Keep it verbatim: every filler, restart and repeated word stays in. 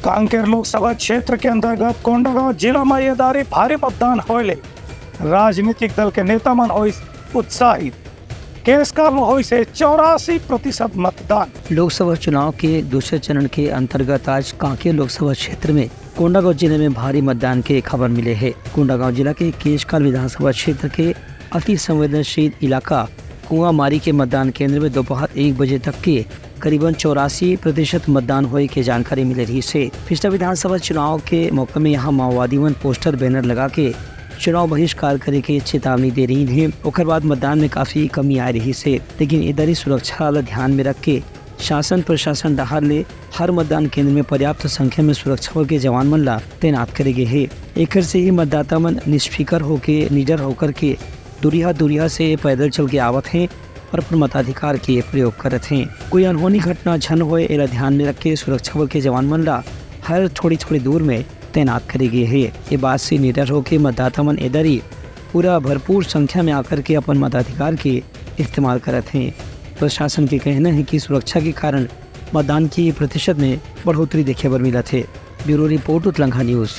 कांकेर लोकसभा क्षेत्र के अंतर्गत कोंडागांव जिला म ये दारी भारी मतदान होए ले राजनीतिक दल के नेता मन होइस उत्साहित। केशकाल म होइस हे चौरासी प्रतिशत मतदान। लोकसभा चुनाव के दूसरे चरण के अंतर्गत आज कांकेर लोकसभा क्षेत्र में कोंडागांव जिले में भारी मतदान के खबर मिले हे। कोंडागांव जिला के केशकाल विधानसभा क्षेत्र के अति संवेदनशील इलाका कुआंमारी के मतदान केंद्र में दोपहर एक बजे तक के करीबन चौरासी प्रतिशत मतदान होए के जानकारी मिले रहिस हे। पिछला विधानसभा चुनाव के मौका में यहाँ माओवादी मन पोस्टर बैनर लगा के चुनाव बहिष्कार करे के चेतावनी दे रहिन हे। ओकर बाद मतदान में काफी कमी आए रहिस हे, लेकिन ए दरी सुरक्षा ला ध्यान में रख के शासन प्रशासन डहार ले हर मतदान केंद्र में पर्याप्त संख्या में सुरक्षा बल के जवान मन ला तैनात करे गे हे। एकर से ही मतदाता मन निष्फिकर होके, निडर होकर के दुरिहा दुरिहा से पैदल चल के आवत हें और अपन मताधिकार के प्रयोग करत हें। कोई अनहोनी घटना झन होए, एला ध्यान में रख के सुरक्षा बल के जवान मन ला हर थोड़ी थोड़ी दूर में तैनात करे गे हे। ये बात से निडर होके मतदाता मन ए दरी पूरा भरपूर संख्या में आकर के अपन मताधिकार के इस्तेमाल करत हें। प्रशासन के कहना हे कि सुरक्षा के कारण मतदान के प्रतिशत में बढ़ोतरी देखे बर मिलत हे। Bureau report, Utlangha news.